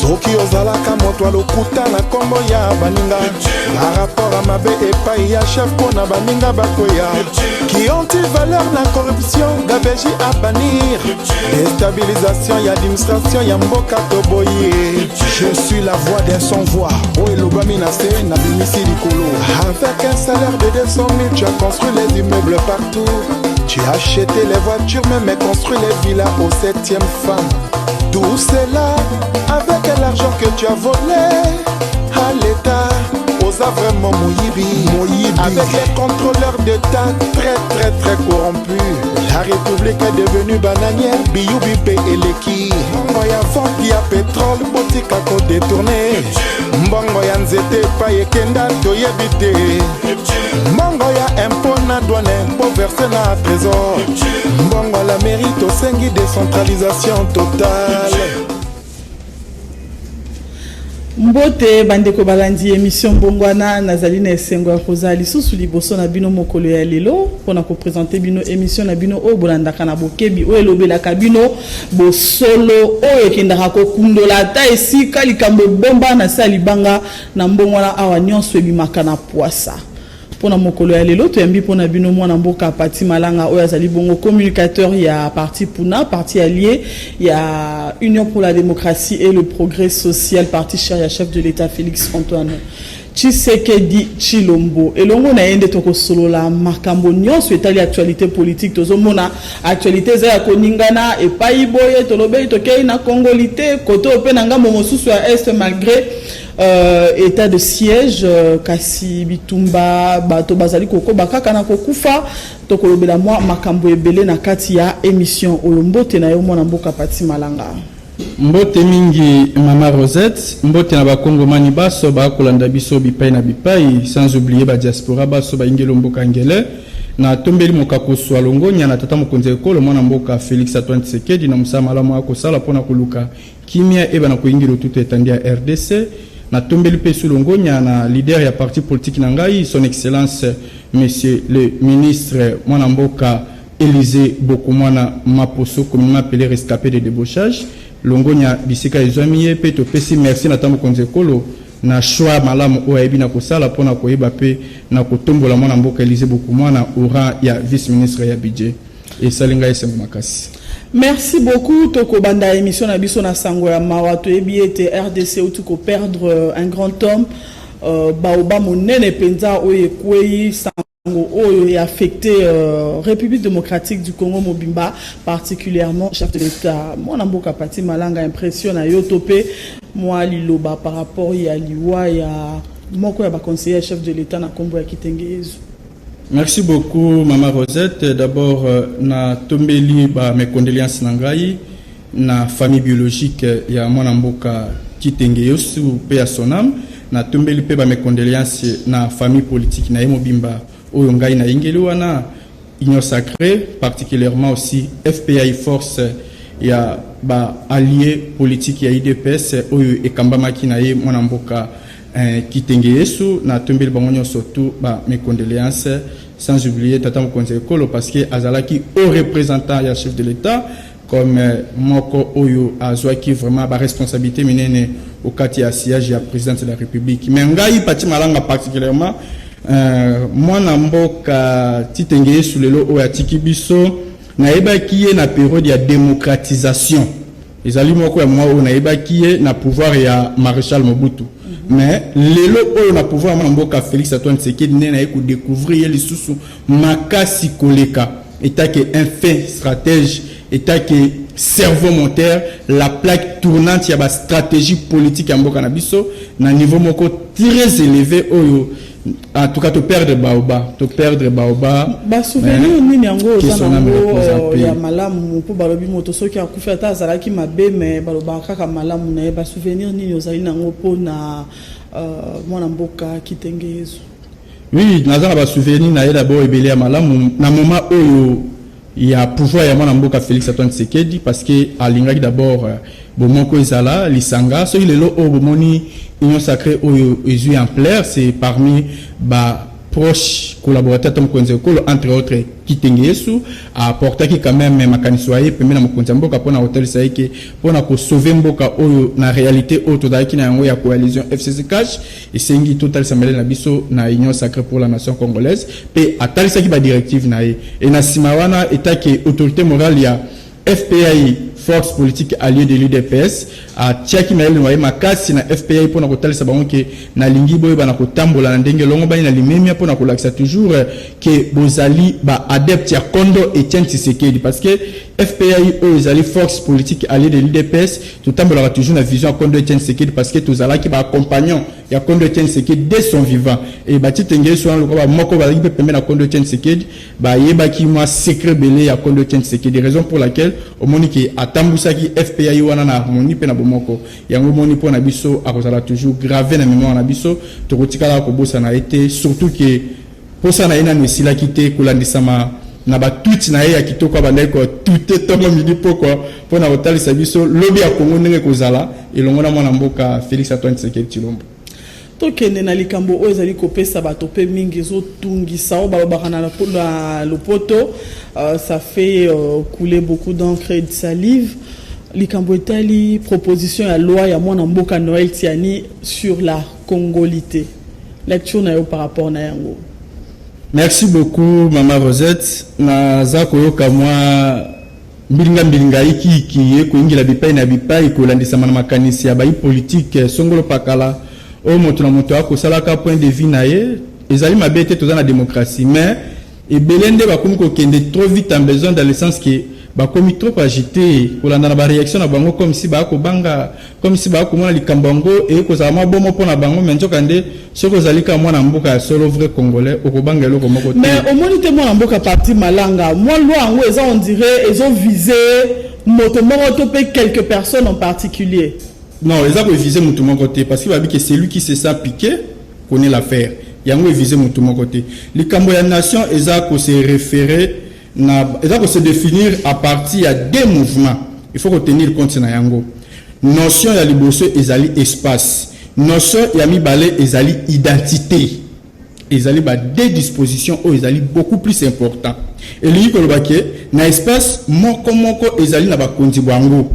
Soki ozalaka moto ya lokuta na nkombo ya baninga, barapport ya mabe epai ya chef mpo na baninga bakweya, qui anti-valeur na corruption, gabegie à bannir, déstabilisation ya administration ya mboka toboyi. Je suis la voix d'un sans voix oyo elobami na se, nabimisi likolo. Avec un salaire de 200 000, tu as construit les immeubles partout, tu as acheté les voitures, même construit les villas aux septième femme. Tout cela avec l'argent que tu as volé à l'État. Oza vraiment moyibi, moyibi. Avec les contrôleurs d'État très très très corrompus, la République est devenue bananière. Biyubi mpe eleki. Mbongo ya vente ya pétrole, botika kodétourner. Mbongo ya nzete, epai ekenda toyebi te. Mbongo ya impôt na douane, boverser na trésor. Mbongo ya la mairie, tosengi décentralisation totale. Mbote bandeko balandi émission Mbongwana. Nazali na esengo ya kozala lisusu liboso na bino mokolo ya lelo mpona koprésenter bino émission na bino oyo bolandaka na bokebi, oyo elobelaka bino bosolo, oyo ekendaka kokundola ata esika likambo ebomba na se ya libanga. Na Mbongwana awa, nyonso ebimaka na pwasa. Mpona mokolo ya lelo, toyambi mpona bino mwana mboka Pati Malanga, oyo azali bongo communicateur ya parti Puna, parti allié ya Union pour la démocratie et le progrès social, parti cher ya chef de l'État Félix Antoine Tshisekedi Tshilombo. Elongo na ye nde tokosolola makambo nyonso etali actualité politique. Tozomona actualité eza ya koningana epai boye. Tolobeli, tokei na Kongoli te, kote oyo mpe na ngambo mosusu ya Est, malgré état de siège, kasi bitumba, bato bazali kokoba kaka na kokufa. Tokolobela mwa makambo ebele na kati ya émission oyo. Mbote na yo, mwana mboka Pati Malanga. Mbote mingi, mama Rosette. Mbote na bakongomani baso bakolanda biso bipai na bipai, sans oublier badiaspora baso bayingeli mboka ngele. Na tombeli mokakoso alongonya na tata mokonzi ya ekolo, mwana mboka Félix Antoine Tshisekedi, na mosala malamu akosala mpona koluka kimia eyeba na koyingela otutu etandi ya RDC. Natombeli mpe su longonya na leader ya parti politique na ngai, son excellence monsieur le ministre, mwana mboka Élysée Bokumwana Maposo, communément appelé rescapé de débauchage. Longonya bisika ezwami ye. Mpe topesi merci na tata mokonzi ekolo na choix malamu oyo ayebi na kosala mpona koyeba mpe na kotombola mwana mboka Élysée Bokumwana au rang ya vice ministre ya budget. Esali ngai esengo makasi. Merci beaucoup. Tokobanda émission na biso na sango ya mawa. Toyebi ete RDC euti koperdre un grand homme, baoba monene mpenza oyo ekwei. Sango oyo eaffecté République démocratique du Congo mobimba, particulièrement chef de l'État. Mwana mboka Pati Malanga, impression na yo to mpe mwa liloba par rapport ya liwa ya moko ya baconseiller ya chef de l'État na nkombo ya Kitenge Yezu? Merci beaucoup, mama Rosette. D'abord, na tombeli ba mes condoléances na ngai na famille biologique ya mwana mboka Kitenge Yesu, mpe ya sonam. Na tombeli mpe ba mes condoléances na famille politique na ye mobimba oyo ngai nayingeli wana, Union sacrée, particulièrement aussi FPI, force ya baallié politique ya UDPS oyo ekambamaki na ye, mwana mboka Kitenge Yesu. Na tombeli bango nyonso tu ba mes condoléances, sans oublier tata mokonzi ya ekolo, parce que azalaki haut représentant ya chef de l'État, comme moko oyo azwaki vraiment baresponsabilité minene okati ya siège ya présidente de la République. Mais ngai Pati Malanga particulièrement, mwana mboka Titenge Yesu lelo oyo atiki biso, nayebaki ye na période ya démocratisation. Ezali moko ya mwa oyo nayebaki ye na pouvoir ya maréchal Mobutu. Mais lelo oyo na pouvoir ya mwana mboka Félix Antoine Tshisekedi nde naye kodécouvrir ye lisusu makasi koleka, etake un fin stratège, etake cerveau moteur, la plaque tournante ya bastratégie politique ya mboka na biso na niveau moko très élevé oyo. En tout cas, toperdre baoba, toperdre baoba. Basouvenir nini yango oza nango ya malamu? Mpo balobi moto soki akufi, ata azalaki mabe, me balobaka kaka malamu na ye. Basouvenir nini ozali nango mpona mwana mboka Kitenge Yezu? Oui, naza na basouvenir na ye d'abord ebele ya malamu na moment oyo ya pouvoir ya mwana mboka Félix Antoine Tshisekedi, parce que alingaki d'abord bomoko ezala lisanga. Soki lelo oyo bomoni Union sacrée oyo ezwi ampleur, c'est parmi ba Proche collaborateur to mokonzi ya ekolo, entre autres Kitenge Yesu, aportaki quand même makanisi wa ye pembeni na mokonzi ya mboka mpona kotalisa ye ke mpona kosauver mboka oyo na réalité oyo tozalaki na yango ya coalition FCC CACH, esengi totalisa mayele na biso na Union sacrée pour la nation congolaise. Mpe atalisaki badirective na ye. E na nsima wana, etake autorité morale ya FPI, force politique alliée de l'UDPS, atiaki mayele na ye makasi na FPI mpona kotalisa bango ke nalingi boyeba na kotambola na ndenge elongo bani na limemia, mpona kolakisa toujours ke bozali baadepte ya kondo Etienne Tshisekedi, parce que FPI oyo ezali force politique alliée de l'UDPS, totambolaka toujours na vision ya kondo Etienne Tshisekedi, parce que tozalaki bacompagnon ya kondo Etienne Tshisekedi dès son vivant. E baTitenge Yesu wana lokola bamoko bazalaki mpe pembe na kondo Etienne Tshisekedi, bayebaki mwa secret ebele ya kondo Etienne Tshisekedi, raison pour laquelle omoni ke atambwisaki FPI wana na harmonie mpe na bomoko. Yango omoni, mpo na biso akozala toujours gravé na mémoire na biso, tokotikala kobosana ye te, surtout ke posa na ye nano esilaki te, kolandisama na batweet na ye ya kitoko abandaki kotweeter ntongo, midi, pokwa, mpona kotalisa biso lobi ya Kongo ndenge kozala elongo na mwana mboka Félix Antoine Tshisekedi Tshilombo. Tokende na likambo oyo ezali kopesa bato mpe mingi, ezotungisa, oyo balobaka na lopoto ça fait couler beaucoup d'encre et de salive, likambo etali proposition ya loi ya mwana mboka Noël Tshiani sur la congolité. Lecture na yo par rapport na yango? Merci beaucoup, Mama Rosette. Naza koyoka mwa mbilinga mbilinga, ikiki ye koyingela bipai na bipai, kolandisama na makanisi ya bayi politike songolo pakala, oyo moto na moto akosalaka point de vue na ye. Ezali mabe te, toza na démocratie, mais ebele nde bakomi kokende trop vite en besoin, dans le sens ke bakomi trop agité kolanda na baréaction na bango, comme si bakobanga, comme si bakomona likambo yango eye kozala mwa bomo mpo na bango. Mais nzoka nde soki ozali kaka mwana mboka ya solo, vrai Congolais, okobanga eloko moko te. Mais omoni te, mwana mboka Parti Malanga, mwa loi yango eza, on dirait ezovise moto moko to mpe quelques personnes en particulier. Non, eza koviser moto moko te, parce que babi ke celui qui se sent piqué connaît l'affaire. Yango evise moto moko te. Likambo ya nation eza kose référer na, eza kose définir à partir ya deux mouvements. Il faut kotenir compte na yango. Notion ya liboso ezali espace, notion ya mibale ezali identité. Ezali ba deux dispositions oyo ezali beaucoup plus important. Elingi koloba ke na espace moko moko ezali na bakonzi bwango.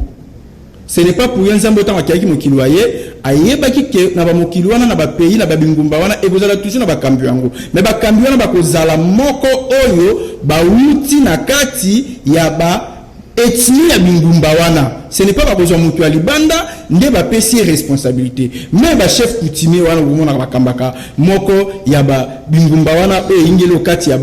Ce n'est pas pour rien Nzambe, ntango akeyaki mokili wa ye, ayebaki ke na bamokili wana, na bapays, na babingumba wana, ekozala toujours na bakambi yango. Mais bakambi wana bakozala moko oyo bawuti na kati ya ba ethnie ya bingumba wana. Ce n'est pas bakozwa moto ya libanda nde bapesi ye responsabilité. Mais bachef coutumier wana okomonaka bakambaka moko ya bingumba wana oyo eyingeli okati ya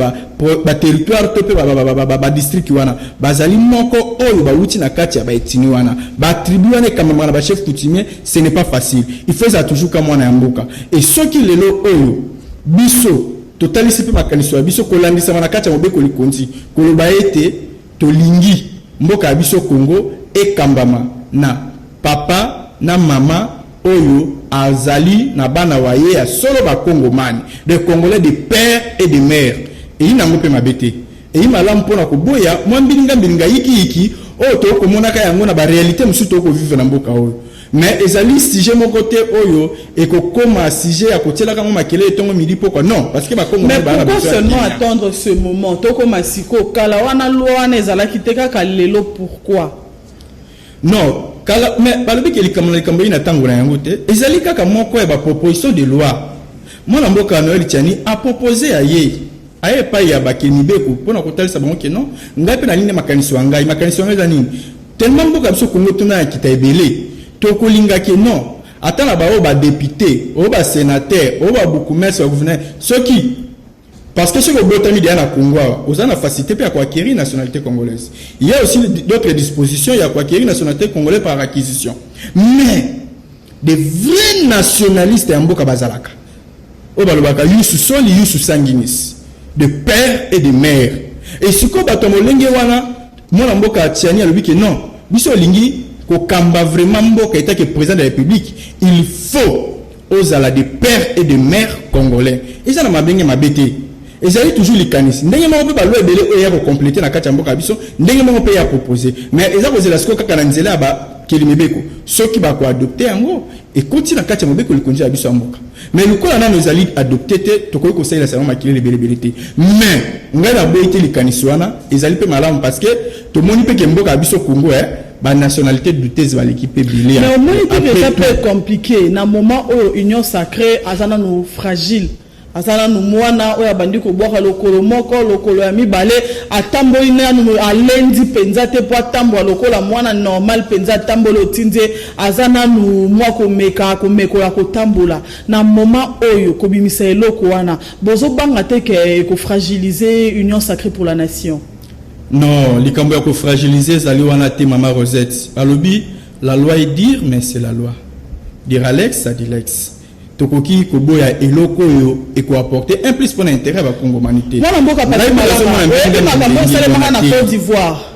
baterritoire to mpe badistrict wana, bazali moko oyo bawuti na kati ya baethnie wana, batribu wana ekambamaka na bachef coutumier. Ce n'est pas facile, il faut ezala toujours ka mwana ya mboka. E soki lelo oyo biso totalisi mpe makanisi ya biso kolandisama na kati ya mobeko likonzi, koloba ete tolingi mboka ya biso Congo ekambama na papa na mama oyo azali na bana wa ye ya solo bakongomani, de Congolais de père et de mère, eyi nango mpe mabe te, eyi malamu mpona koboya mwa mbilinga mbilinga, yikiyiki oyo tokomonaka yango na baréalité mosusu tokovivre na mboka oyo. Mais ezali sujet moko te oyo ekokoma sujet ya kotielaka yango makelele ntongo, midi, pokwa. Non, parce que Bakongo Mais pourquoi seulement attendre ce moment? Tokoma sikoyo. Kala wana loi wana ezalaki te, kaka lelo, pourquoi? Non, kala, mais balobi ke likambo na likambo eyi na ntango na yango te. Ezali kaka moko ya baproposition de loi mwana mboka Noël Tshiani apropose ya ye, aye epai ya bakemibeko mpona kotalisa bango ke non, ngai mpe nalingi makanisi wa ngai. Makanisi wa ngai eza nini? Tellement mboka biso Kongo tuna ya kita ebele, tokolinga ke non, ata na baoyo badéputé, oyo basénateur, oyo babourgmestre, bagouverneur, soki, parce que soki obotami deya na Congo awa, oza na facilité mpe ya koacquérir nationalité congolaise. Il y a aussi d'autres dispositions ya koacquérir nationalité congolaise par acquisition. Mais des vrais nationalistes ya mboka bazalaka oyo balobaka jus soli, jus sanguinis, de père et de mère. Et sikoyo bato ya molenge wana, mwana mboka Tshiani alobi ke non, biso olingi kokamba vraiment mboka etake président de la République, il faut ozala de père et de mère congolais. Eza na mabenge mabe te, ezali toujours likanisi. Ndenge moko mpe baloi ebele oyo eya kocompléter na kati ya mboka ya biso, ndenge moko mpe ya propose, mais eza kozela sikoyo kaka na nzela ya ba Bakeli mibeko, soki bakoadopter yango, ekoti na kati ya mobeko likonzi ya biso ya mboka. Mais lokola nano ezali adopté te, tokoki kosalela sango makelele ebelebele te. Mais ngai naboyi te, likanisi wana ezali mpe malamu, parce que tomoni mpe ke mboka ya biso Congo, banationalité douteuse baleki mpe ebele. Mais omoni te ke eza mpe compliqué na moment oyo Union sacrée aza nanu fragile, aza nanu mwana oyo abandi kobwaka lokolo moko, lokolo ya mibale, atamboli nanu, alendi mpenza te mpo atambola lokola mwana normal mpenza. Atamboli, otindi ye, aza nanu mwa komeka, komekola kotambola. Na moment oyo kobimisa eloko wana, bozobanga te ke ekofragiliser Union sacrée pour la nation? Non, likambo ya kofragiliser ezali wana te, mama Rosette. Balobi la loi est dure, mais c'est la loi. Dura lex sed lex. Tokoki koboya eloko oyo ekoapporter un plus mpona intérêt ya bakongomani te. Mwana mboka, oyebi makambo osalemaka na Côte d'Ivoire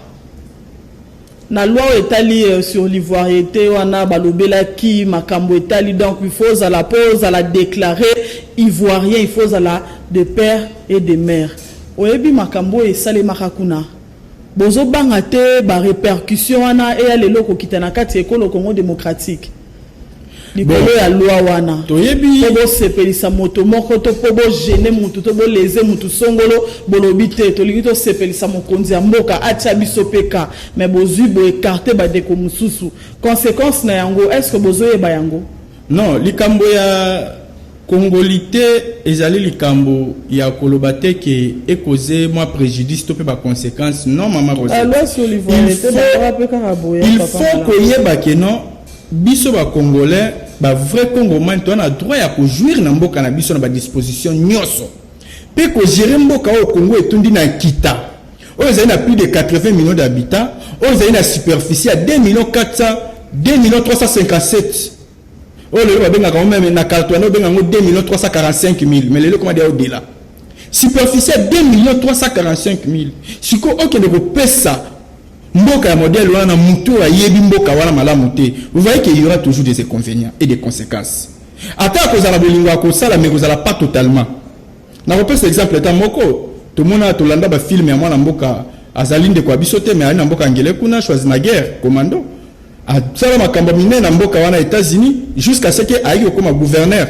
na loi oyo etali sur l'ivoirité wana, balobelaki makambo etali, donc il faut ozala, mpo ozala déclaré ivoirien, il faut ozala de père et de mère. Oyebi makambo oyo esalemaka kuna, bozobanga te barépercussion wana eya lelo kokita na kati ya ekolo Congo démocratique likolo ya loi wana? Toyebi. Mpo bosepelisa moto moko to mpo bogêner mutu to boléser mutu songolo, bolobi te tolingi tosepelisa mokonzi ya mboka, atia biso peka, mais bozwi boécarter bandeko mosusu. Conséquence na yango, est ce que bozoyeba yango? Non, likambo ya congolité ezali likambo ya koloba te ke ekoze mwa préjudice to mpe baconséquence. Non, mama Rosette. Loi sur l'ivoirité, mpe kaka boye. Il faut koyeba ke non, biso bacongolais, bavrai congomani, toza na droit ya kojouir na mboka na biso na badisposition nyonso mpe kogérer mboka oyo. Congo etundi na nkita oyo ezali na plus de 80 millions d'habitants, oyo ezali na superficie ya 2 millions 400, 2 millions 357, oyo lelo babengaka yango même na carte wana, obenga yango 2 millions 345 000, mais lelo koma dia au-delà. Superficie ya 2 millions 345 000, sikoyo okende kopesa mboka ya modèle wana na mutu oyo ayebi mboka wana malamu te, vous voyez qu'il y aura toujours des inconvénients et des conséquences. Ata akozala bolingo ya kosala, mais kozala pas totalement. Nakopesa exemple ata moko. Tomona, tolanda bafilm ya mwana mboka, azali ndeko ya biso te, mais ali na mboka angele kuna, Schwarzenegger, commando, asala makambo minene na mboka wana États-Unis, jusqu'à ce que ayaki kokóma gouverneur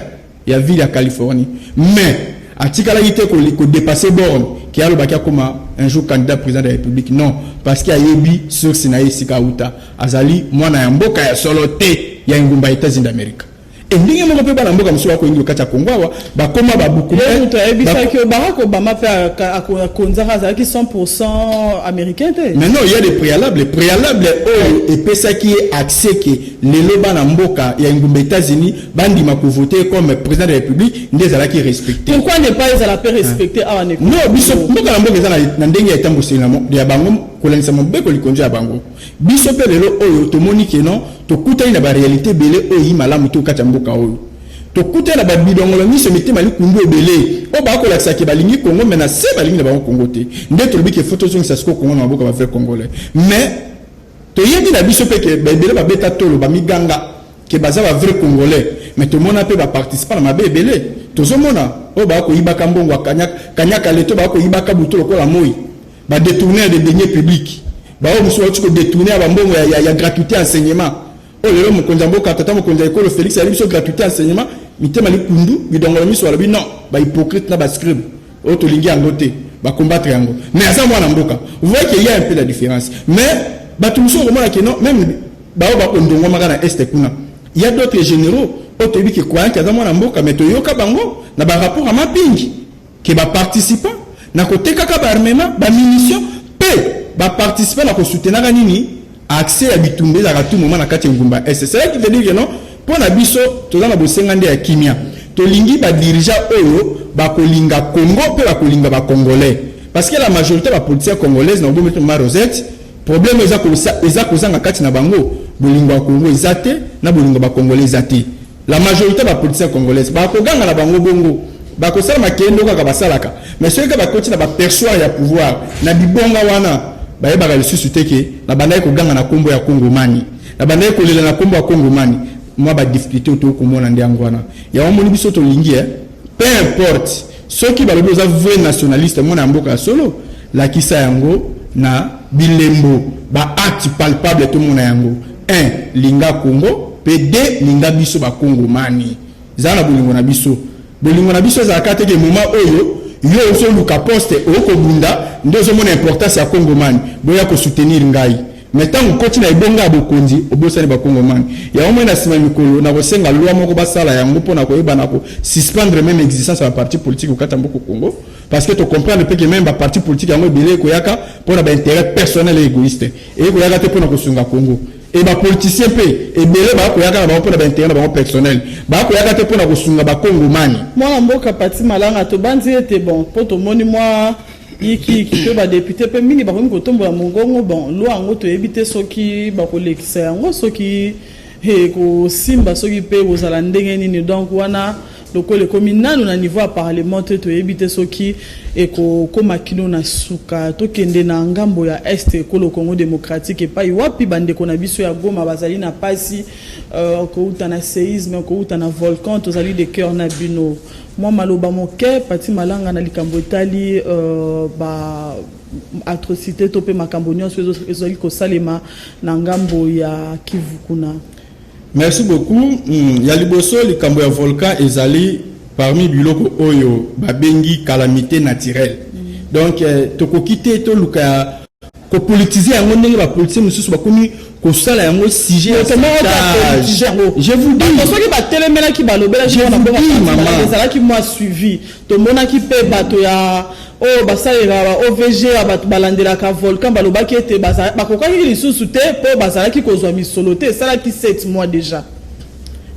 ya ville ya Californie. Mais atikalaki te kodépasser borne ke alobaki akóma un jour candidat président de la République. Non, parce que ayebi source na ye, esika auta, azali mwana ya mboka ya solo te ya engumba ya États-Unis d'Amérique. E ndenge moko mpe bana mboka mosusu bakoyingi kati ya Kongo awa, bakóma babuku. Moto ayebisaki Barack Obama mpe akonzaka, azalaki 100 américain te. Mais non, il y a des préalables, préalable oyo epesaki ye accès ke lelo bana mboka ya engumba États-Unis bandima kovoter comme président de la République, nde ezalaki respecté. Pourquoi ne pas ezala mpe respecté awa? Non, biso mboka na mboka eza na ndenge ya etambwiseli ya bango, kolandisa mobeko likonzi ya bango. Biso mpe lelo oyo tomoni ke non, tokutani na baréalité ebele oyo eyi malamu te kati ya mboka oyo. Tokutani na babidongolo miso, mitema likundu ebele oyo bakolakisaka ke balingi Kongo, mais na se balingi na bango Kongo te. Nde tolobi ke faut tozongisa sikoyo Kongo na maboko ya bavrai congolais. Mais toyebi na biso mpe ke baebele babeta tolo, bamiganga ke baza bavrai congolais, mais tomona mpe baparticipant na mabe ebele. Tozomona oyo bakoyibaka mbongo ya kanyaka leto, bakoyibaka butu lokola moi, badétourneur de deniers publics, baoyo mosusu bauti kodétourner ya bambongo ya gratuité enseignement, oyo lelo mokonzi ya mboka, tata mokonzi ya ekolo Félix, ayeli biso gratuité enseignement. Mitema likundu, bidongolo miso, balobi non, bahypocrite na bascribe oyo tolingi yango te, bacombattre yango. Mais aza mwana mboka. Vous voyez qu'il y a un peu la différence. Mais bato mosusu okomona ke non, même baoyo bakondongwamaka na Est kuna, il y a d'autres généraux oyo toyebi ke croyant aza mwana mboka, mais toyoka bango na barapport ya mapingi ke baparticipant na kotekaka baarmement, bamunition, mpe baparticipant na kosoutenaka nini, accès ya bitumba ezalaka tout moment na kati ya engumba Est. C'est là qui veut dire que non, mpo na biso toza na bosenga nde ya kimia. Tolingi badirigeant oyo bakolinga Congo mpe bakolinga bacongolais, parce que la majorité bapoliticien congolaise na obomi ma Rosette, problème eza kozanga kati na bango bolingo ya Congo eza te, na bolingo bacongolais eza te. La majorité bapoliticien congolaise bakoganga na bango bongo, bakosala makendo kaka basalaka, mais soki kaka bakoti na baperchoir ya pouvoir, na bibonga wana, bayebaka lisusu te ke na bandaki koganga na nkombo ya Kongomani, na bandaki kolela na nkombo ya Kongomani. Mwa badifficulté oyo tokomona nde yango wana. Yango moni biso tolingi, peu importe soki balobi oza vrai nationaliste, mwana ya mboka ya solo, lakisa yango na bilembo, baacte palpable, tomona yango. Un, linga Congo, mpe deux, linga biso bakongomani. Zala na bolingo na biso. Bolingo na biso ezalaka te ke moment oyo yo ozoluka poste, okobunda nde ozomona importance ya Kongomani, boya kosoutenir ngai. Mais ntango okoti na ebonga ya bokonzi, obosani bakongomani. Yango moi na nsima mikolo nakosenga loi moko basala yango mpona koyeba na kosuspendre même existence ya baparti politique okati ya mboka Congo, parce que tocomprendre mpe ke même baparti politique yango ebele ekoyaka mpona baintérêt personnel et égoïste, ekoyaka te mpona kosunga Congo. E bapoliticien mpe ebele bakoyaka na bango mpona baintérêt na bango personnel, bakoyaka te mpona kosunga bakongomani. Mwana mboka Pati Malanga, tobandi ete bon, mpo tomoni mwa yikiyiki mpe badéputé mpe mingi bakomi kotombola mongongo. Bon, loi yango toyebi te soki bakolekisa yango, soki ekosimba, soki mpe kozala ndenge nini. Donc wana lokola ekomi nanu na niveau ya parlement te, toyebi te soki ekokóma kino na suka. Tokende na ngambo ya Est, ekolo Congo démocratique, epai wapi bandeko na biso ya Goma bazali na pasi, kouta na séisme, kouta na volcan. Tozali de cœur na bino. Mwa maloba moke, Pati Malanga, na likambo etali ba atrocité to mpe makambo nyonso ezali kosalema na ngambo ya Kivu kuna. Merci beaucoup. Ya liboso, likambo ya volcan ezali parmi biloko oyo babengi calamité naturelle. Donc tokoki te toluka ya kopolitiser yango ndenge bapoliticien mosusu bakomi kosala yango sujet ya chantage. Je vous dis, soki batelemelaki, balobelaki, ezalaki mwa suivi. Tomonaki mpe bato ya oyo basalelaka ba OVG ya bato balandelaka volcan, balobaki ete bakokaki lisusu te mpo bazalaki kozwa misolo te, esalaki 7 mois déjà.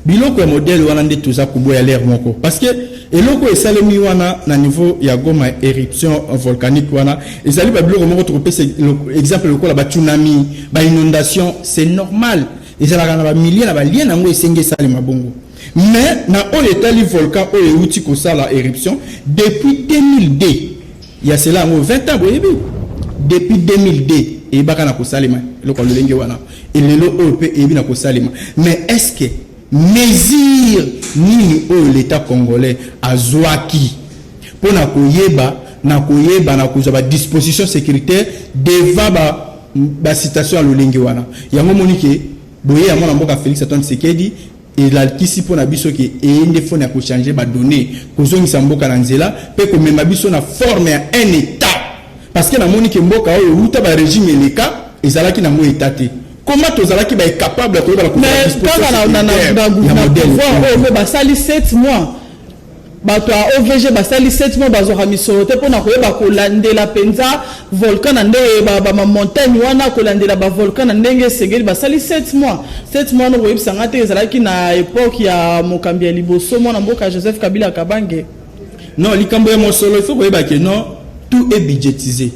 Biloko ya modèle wana nde toza koboya lere moko, parce que eloko esalemi wana na niveau ya Goma, éruption volcanique wana, ezali babiloko moko tokopesa exemple lokola batsunami, bainondation. C'est normal, ezalaka na bamilie na balie nango, esengi esalema bongo. Mais na oyo etali volcan oyo euti kosala éruption depuis 2002, ya cela yango 20 ans, boyebi, depuis 2002 eyebaka na kosalema eloko ya lolenge wana. Elelo oyo mpe eyebi na kosalema, mais est ce que mesure nini oyo l'État congolais azwaki mpo na koyeba na koyeba na kozwa badisposition sécuritaire devant basituation ya lolenge wana? Yango moni ke boye ya mwana mboka Félix Antoine Tshisekedi elakisi mpo na biso ke eye nde fone ya kochange badonnées, kozongisa mboka na nzela mpe komema biso na forme ya un état, parce que namoni ke mboka oyo wuta barégime eleka ezalaki nango état te. Comment tozalaki baincapable ya koyeba? Mais kaka na pouvoir oyo mpe basali 7 mois, bato ya OVG basali 7 mois bazwaka misolo te mpona koyeba kolandela mpenza volcan na ndenge bamontagne wana, kolandela bavolcan na ndenge esengeli. Basali 7 mois. 7 mois wana, koyebisanga te ezalaki na époque ya mokambi ya liboso, mwana mboka Joseph Kabila Kabange? Non, likambo ya mosolo, il faut koyeba ke non, tout est budgétisé.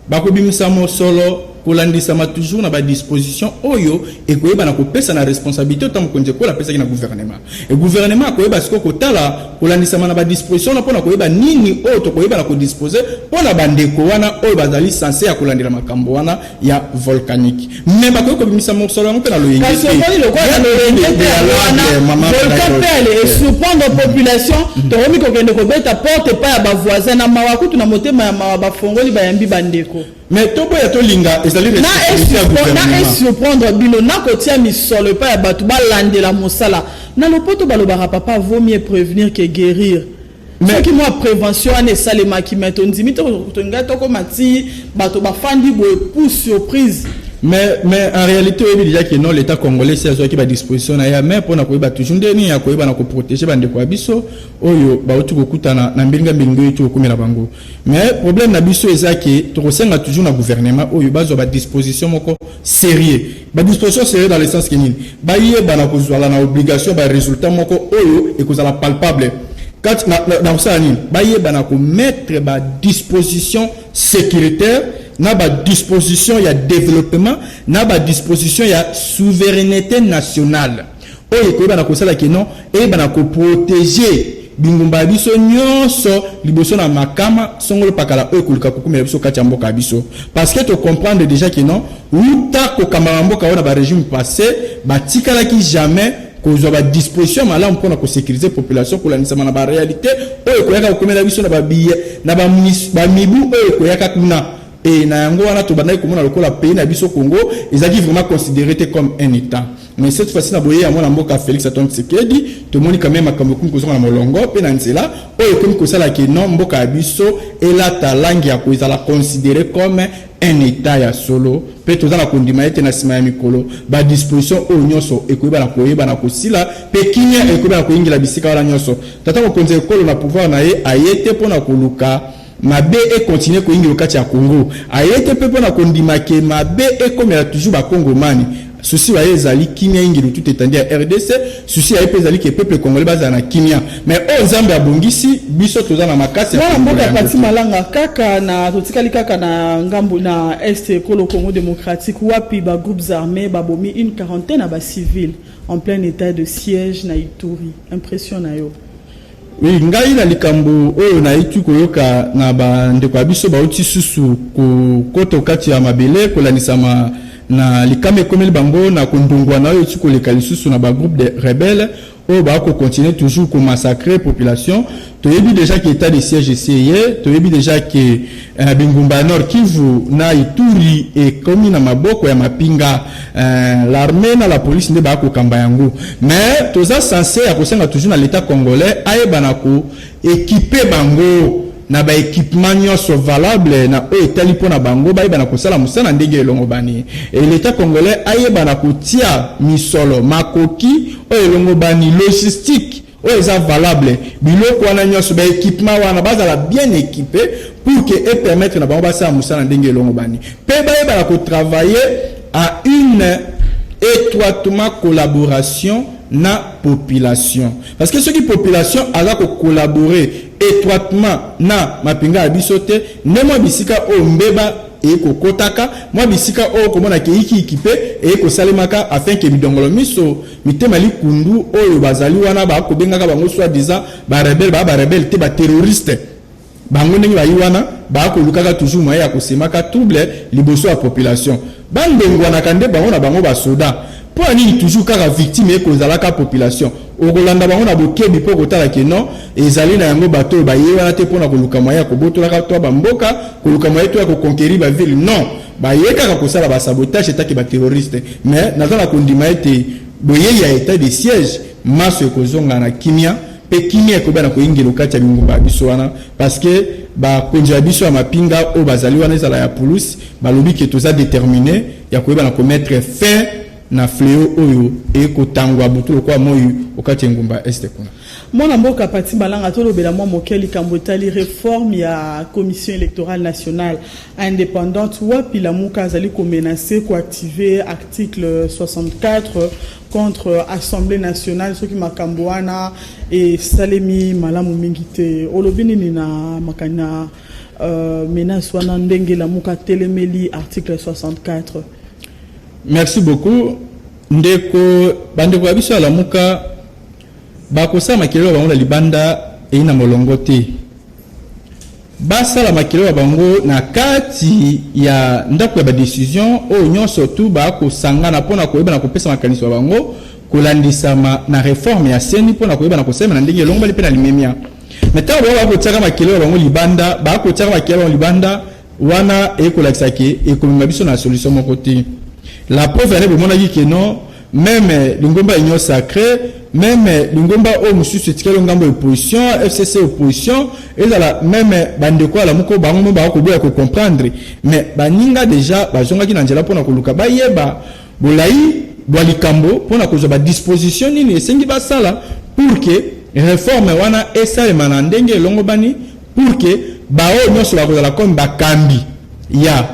Bakobimisa mosolo kolandisama toujours na badisposition oyo ekoyeba na kopesa na responsabilité ota mokonzi ekola apesaki na gouvernement. E gouvernement akoyeba sikoyo kotala kolandisama na badisposition wana mpona koyeba nini oyo tokoyeba na kodispose mpo na bandeko wana oyo bazali censé ya kolandela makambo wana ya volcanique. Mais bakoki kobimisa mosolo yango mpe na loyenge. Kasi omoni lokola na loyenge te wana, volcan mpe ale esurprendre population. Tokomi kokende kobeta porte epai ya bavoisin na mawa, kutu na motema ya mawa, bafongoli, bayambi bandeko. Mais toboya, tolinga, ezali na esurprendre bino na kotia misolo epai ya bato balandela mosala. Na lopoto balobaka, papa, vaut mieux prévenir que guérir. Soki mwa prévention wana esalemaki, mais tondimi tolingai tokóma ti bato bafandi boye pour surprise. Mais en réalité, oyebi déjà que non, l'État congolais si azwaki badisposition na ye, mais mpona koyeba toujours nde nini ya koyeba na koprotéger bandeko ya biso oyo bauti kokutana na mbilinga mbilinga oyo tokokomela bango. Mais problème na biso eza ke tokosenga toujours na gouvernement oyo bazwa badisposition moko sérieux, badisposition sérieux dans le sens ke nini, bayeba na kozwala na obligation barésultat moko oyo ekozala palpable kati na kosala nini, bayeba na komettre badisposition sécuritaire na badisposition ya développement, na badisposition ya souveraineté nationale oyo ekoyeba na kosala ke non, eyeba na koprotéger bingumba ya biso nyonso liboso na makama songolo pakala oyo ekoluka kokumela biso kati ya mboka ya biso. Parce que tocomprendre déjà ke non, wuta kokambama mboka oyo na barégime passé, batikalaki jamais kozwa badisposition malamu mpona kosécuriser population kolandisama na baréalité oyo ekoyaka kokomela biso na babiye na bamibu oyo ekoyaka kuna. E na yango wana tobandaki komona lokola pays na biso Congo ezalaki vraiment considéré te comme un État. Mais cette fois-ci, na boye ya mwana mboka Félix Antoine Tshisekedi, tomoni quand même makambo ekomi kozonga na molongo mpe na nzela oyo ekomi kosala ke non, mboka ya biso elata langi ya kozala considéré comme un État ya solo. Mpe toza na kondima ete na nsima ya mikolo, badisposition oyo nyonso ekoyeba na koyeba na kosila mpe kimia ekoyeba na koyingela bisika wana nyonso. Tata mokonzi ekolo na pouvoir na ye aye te mpona koluka mabe ekontinue koyingela kati ya Congo, aye te mpe mpona kondima ke mabe ekomela toujours Bakongomani. Souci baye ezali kimia ingeli tout étendue ya RDC. Souci ya ye mpe ezali ke peuple congolais bazala na kimia. Mais oyo Nzambe abongisi, biso toza na makasi ya mwana kolongola mboka yango Pati te. Malanga, kaka na totikali kaka na ngambo na Est, ekolo Congo démocratique, wapi bagroupes armés babomi une quarantaine ya bacivile en plein état de siège na Ituri. Impression na yo? Oui, ngai na likambo oyo nayiti koyoka na bandeko ya biso bauti susu kokota kati ya mabele, kolandisama na likama ekomeli bango na kondongwana oyo eti koleka lisusu na bagroupe de rebelle oyo bakocontinue toujours komassacrer population. Toyebi déjà ke état de siège esi eye, toyebi déjà ke bingumba ya Nord Kivu na Ituri ekomi na maboko ya mapinga, l'armée na la police nde bakokamba yango. Mais toza censé ya kosenga toujours na l'État congolais ayeba na koéquiper bango na baéquipement nyonso valable na oyo etali mpo na bango bayeba na kosala mosala ndenge elongo bani. E l'État congolais ayeba na kotia misolo makoki oyo elongo bani, logistique oyo eza valable, biloko wana nyonso, baéquipement wana, bazala bien équipé pour que epermettre na bango basala mosala ndenge elongo bani, mpe bayeba na kotravailler à une étroitement collaboration na population, parce que soki population aza kocollaborer étroitement na mapinga ya biso te, nde mwa bisika oyo mbeba ekokotaka, mwa bisika oyo komonaka eyikiyiki mpe eyekosalemaka, afin ke bidongolo miso mitema likundu oyo bazali wana bakobengaka bango soi-disant barebele, baa barebele te, baterroriste. Bango ndenge bayi wana, bakolukaka toujours moyen ya kosemaka trouble liboso ya population. Bandengwanaka nde bango na bango basoda. Mpo ya nini toujours kaka victime ekozalaka population? Okolanda bango na bokebi mpo kotala ke non, ezali na yango bato oyo baye wana te mpona koluka moyen ya kobotolaka to bamboka, koluka moyen to ya koconquérir baville. Non, baye kaka kosala basabotage etaki baterroriste. Mais naza na kondima ete boyei ya état de siège, maso ekozonga na kimia mpe kimia ekoba na koyingela kati ya bingumba ya biso wana, parce que bakonzi ya biso ya mapinga oyo bazali wana, ezala ya pulusi, balobi ke toza déterminé ya koyeba na komettre fin na fléau oyo ekotangwa butu lokola moi okati ya engumba Est kuna. Mwana mboka Pati Malanga, tolobela mwa moke likambo etali réforme ya Commission électorale nationale indépendante, wapi Lamuka azali komenacer koactiver article 64 contre Assemblée nationale soki makambo wana esalemi malamu mingi te. Olobi nini na makani na menace wana, ndenge Lamuka telemeli article 64? Merci beaucoup, ndeko. Bandeko ya biso ya Lamuka bakosala makelelo ya bango na libanda eyi na molongo te. Basala makelelo ya bango na kati ya ndako ya badécision oyo nyonso tu bakosangana mpona koyeba na kopesa makanisi ya bango kolandisama na réforme ya CENI, mpona koyeba na kosalema na ndenge elongo bali mpe na limemia. Me ntango bango bakotiaka makelelo ya bango libanda, bakotiaka makelelo ya bango libanda wana, ekolakisa ke ekomema biso na solution moko te. La preuve ane, bomonaki ke non, même lingomba Union sacrée, même lingomba oyo mosusu etikali ngambo opposition, FCC opposition, ezala même bandeko ya Lamuka, bango mo bakoboya kocomprendre. Mais baninga déjà bazongaki na nzela mpona koluka bayeba bolai bwa likambo, mpona kozwa badisposition nini esengi basala pour que réforme wana esalema na ndenge elongo bani, pour que baoyo nyonso bakozala comme bakambi ya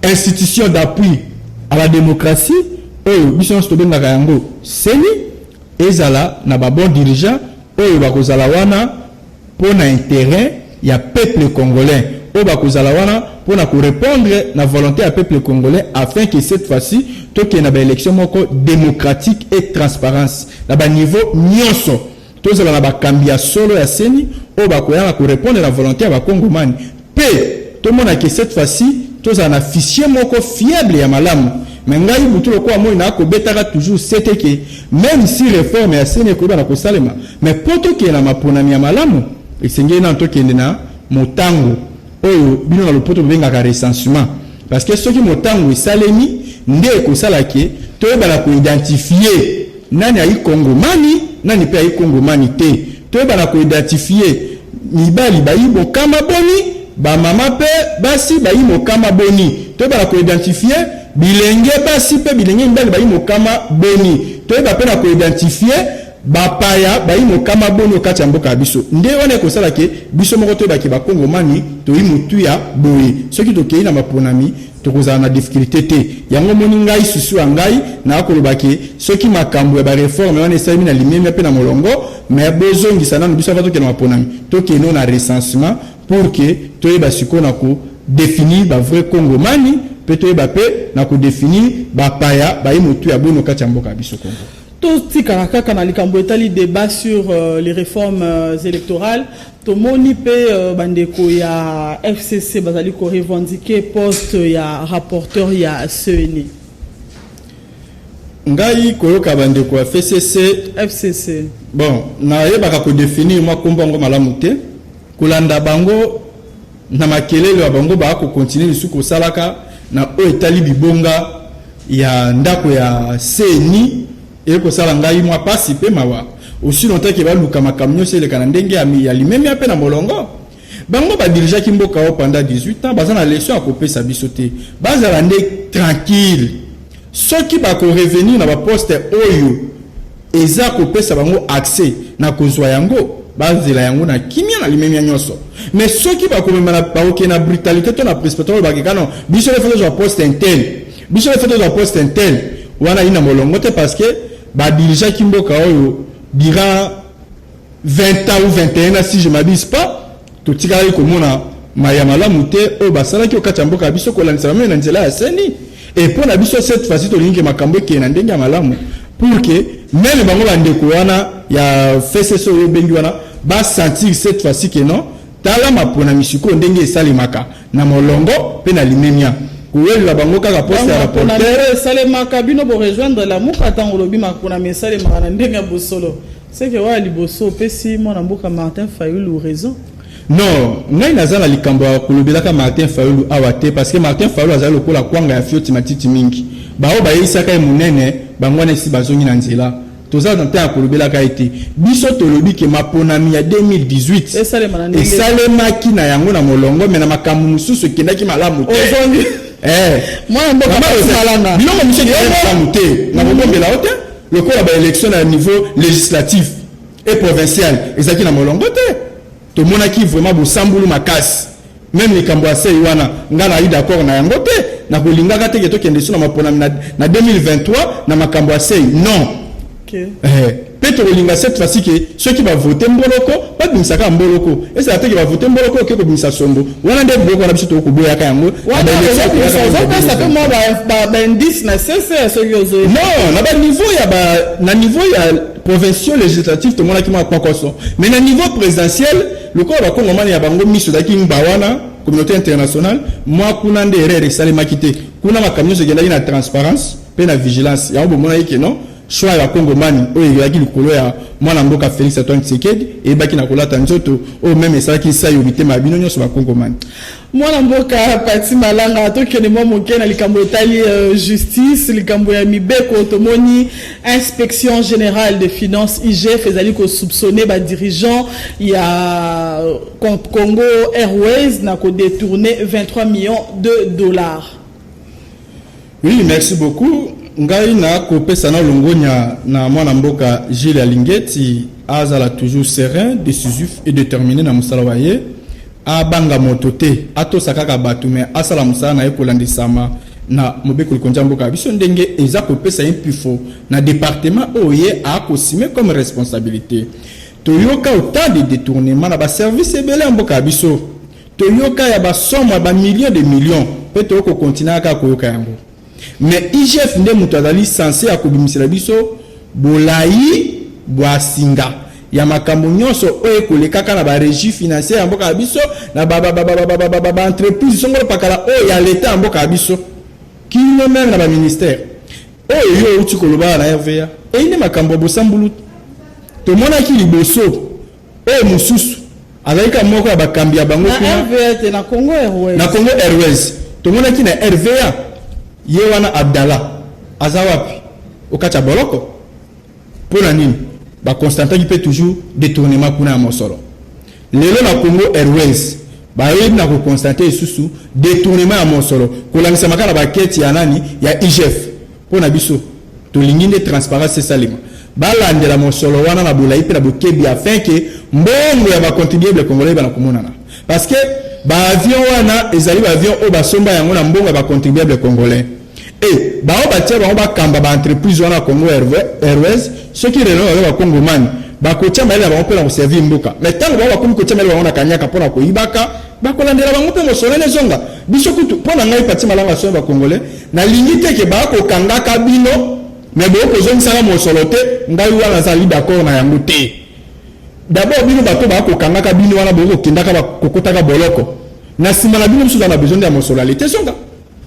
institution d'appui à la démocratie oyo biso nyonso tobengaka yango CENI, ezala na babon dirigeant oyo bakozala wana mpo na intérêt ya peuple congolais, oyo bakozala wana mpona korépondre na volonté ya peuple congolais, afin que cette fois-ci tokende na baélection moko démocratique et transparence na baniveau nyonso. Tozala na bakambi ya solo ya CENI oyo bakoya na korépondre na volonté ya Bakongomani, mpe tomona ke cette fois-ci tozala na fichier moko fiable ya malamu. Me ngai butu lokola moi nakobetaka toujours sete ke même si réforme ya CENI ekoyeba na kosalema, mais mpo tokende na maponami ya malamu, esengeli nano tokende na motango oyo bino na lopoto bobengaka recensement. Parce que soki motango esalemi nde ekosala ke toyebana koidentifie nani ayi Kongomani, nani mpe ayi Kongomani te. Toyebana koidentifie mibali bayi mokama boni, bamama mpe basi bayi mokama boni. Toyebana koidentifie bilenge basi mpe bilenge mibali bayi mokama boni. Toyeba mpe na koidentifie bapaya bayi mokama boni okati ya mboka ya biso. Nde wana ekosala ke biso moko toyeba ke Bakongomani toyi motuya boye. Soki tokei na maponami, tokozala na difficulté te. Yango omoni ngai susu ya ngai nakoloba ke soki makambo ya bareforme wana esalemi na limemia mpe na molongo, mais bozongisa nanu biso avant tokende maponami, tokende na recensement pour que toyeba sikoyo na kodéfinir bavrai Kongomani mpe toyeba mpe na kodéfinir bapaya bayi motuya boni kati ya mboka ya biso Kongo. Totikala kaka na likambo etali débat sur les réformes électorales. Tomoni mpe bandeko ya FCC bazali korevendiquer poste ya rapporteur ya CENI. Ngai koyoka bandeko ya FCC, FCC, bon, nayebaka kodéfinir mwa nkombo yango malamu te. Kolanda bango na makelele ya bango, baya kocontinuer lisusu kosalaka na oyo etali bibonga ya ndako ya CENI, ekosala ngai mwa pasi mpe mawa. Aussi longtemps ke baluka makambo nyonso eleka na ndenge ya limemia mpe na molongo. Bango badirigeaki mboka oyo pendant 18 ans, baza na leçon ya kopesa biso te. Bazala nde tranquille. Soki bakorevenir na baposte oyo eza kopesa bango accès na kozwa yango, bazela yango na kimia, na limemia nyonso. Mais soki bakomema bakokende na brutalité to na précipitation, oyo bakeka non, biso il faut tozwa poste un tel, biso il faut tozwa poste un tel, wana ye na molongo te, parce que badirigeaki mboka oyo durant 20 ans ou 21 ans, si je m'abuse pas. Totikalaki komona maya malamu te oyo basalaki okati ya mboka ya biso, kolandisa bameme na nzela ya CENI. Et mpo na biso, cette fois-ci tolingi ke makambo ekende na ndenge ya malamu pour que même bango bandeko wana ya FCC oyo obengi wana basentir cette fois-ci ke non, tala maponami sikoyo ndenge esalemaka na molongo mpe na limemia. Kowelela bango kaka poste ya rapporteur, esalemaka bino borejoindre Lamuka. Ntango olobi maponami esalemaka na ndenge ya bosolo, seke wana liboso opesi mwana mboka Martin Fayulu raison. Non, ngai naza na likambo ya kolobelaka Martin Fayulu awa te, parce que Martin Fayulu azali lokola kwanga ya fioti matiti mingi. Bao bayebisaka ye monene, bango wana esi bazongi na nzela. Toza na ntango ya kolobelaka ye te. Biso tolobi ke maponami ya 2018 esalemaki na yango na molongo, mais na makambo mosusu ekendaki malamu te. Biloko mosusu ekendaki malamu te, na kobombela yo te, lokola baélection na niveau législatif et provincial ezalaki na molongo te. Tomonaki vraiment bosambulu makasi. Même likambo ya CENI wana, nga nayi d'accord na yango te. Nakolingaka te ke tokende so na maponami na 2023 na makambo ya CENI, non. Mpe tokolinga cette fois-ci ke soki bavote mboloko, babimisaka mboloko. Ezala te ke bavote mboloko, oke kobimisa sombo wana. Nde biloko wana biso tokoboyaka yango. Ozopesa mpe mwa baindice na sese soki ozoye. Non, na baniveau ya ba na niveau ya provinciaux, législatif, tomonaki mwa kwakoso, mais na niveau présidentiel, lokola Bakongomani ya bango miso ezalaki ngba wana, communauté internationale, mwa kuna nde erreur esalemaki te. Kuna makambo nyonso ekendaki na transparence mpe na vigilance. Yango bomonaki ke non, choix ya Bakongomani oyo ezalaki likolo ya mwana mboka Félix Antoine Tshisekedi eyebaki na kolata nzoto oyo même esalaki nsai yo mitema ya bino nyonso Bakongomani. Mwana mboka Pati Malanga, tokende mwa moke na likambo etali justice, likambo ya mibeko. Tomoni Inspection générale des finances, IGF, ezali kosoupçonner badirigeant ya Congo Airways na kodétourner 23 millions de dollars. Oui, merci beaucoup. Ngai na kopesa na longonya na mwana mboka Gilles Alingeti. Azala toujours serein, décisif et déterminé na mosala wa ye. Abanga moto te, atosa kaka bato, mais asala mosala na ye kolandisama na mobeko likonzi ya mboka ya biso ndenge eza kopesa ye mpifo na département oyo ye akosime comme responsabilité. Toyoka autant de détournement na baservice ebele ya mboka ya biso, toyoka ya basomo ya bamillion de millions, mpe tokokontinue kaka koyoka yango. Mais IGF nde moto azali censé ya kobimisela biso bolai bwa singa ya makambo nyonso oyo ekolekaka na barégie financière ya mboka ya biso, na baentreprise songolo pakala oyo ya leta ya mboka ya biso, kino même na baministère oyo yo outi koloba na RVA. Eyi nde makambo ya bosambulu tomonaki liboso. Oyo mosusu azalaki kaka moko ya bakambi ya bango na kuna. RVA te, na Congo Airways. Na Congo Airways. Tomonaki na RVA, ye wana Abdallah aza wapi? Okati ya boloko. Mpo na nini? Baconstataki mpe toujours détournement kuna ya mosolo. Lelo na Congo Airways bayebi na koconstater lisusu détournement ya mosolo, kolangisama kaka na baketi ya nani, ya IGF. Mpo na biso tolingi nde transparence esalema, balandela mosolo wana na bolai mpe na bokebi, afin que mbongo ya bacontribuable congolais ebana komonana, parce que baavion wana ezali baavion oyo basomba yango na mbongo ya bacontribuable congolais. E bao batia bango bakamba baentreprise wana Congo Airways, soki lelo baza bakongomani, bakotia mayele na bango mpe na koservir mboka. Mais ntango bango bakomi kotia mayele bango na kanyaka mpona koyibaka, bakolandela bango mpe mosolo ene ezonga. Biso kutu, mpo na ngai Pati Malanga soyo bacongolais, nalingi te ke bakokangaka bino mais bokozongisaka mosolo te. Ngai wana azali d'accord na yango te. D'abord bino bato bakokangaka bino wana, bokokendaka kokotaka boloko na nsima na bino, mosusu na besoin ya mosolo ale te zonga.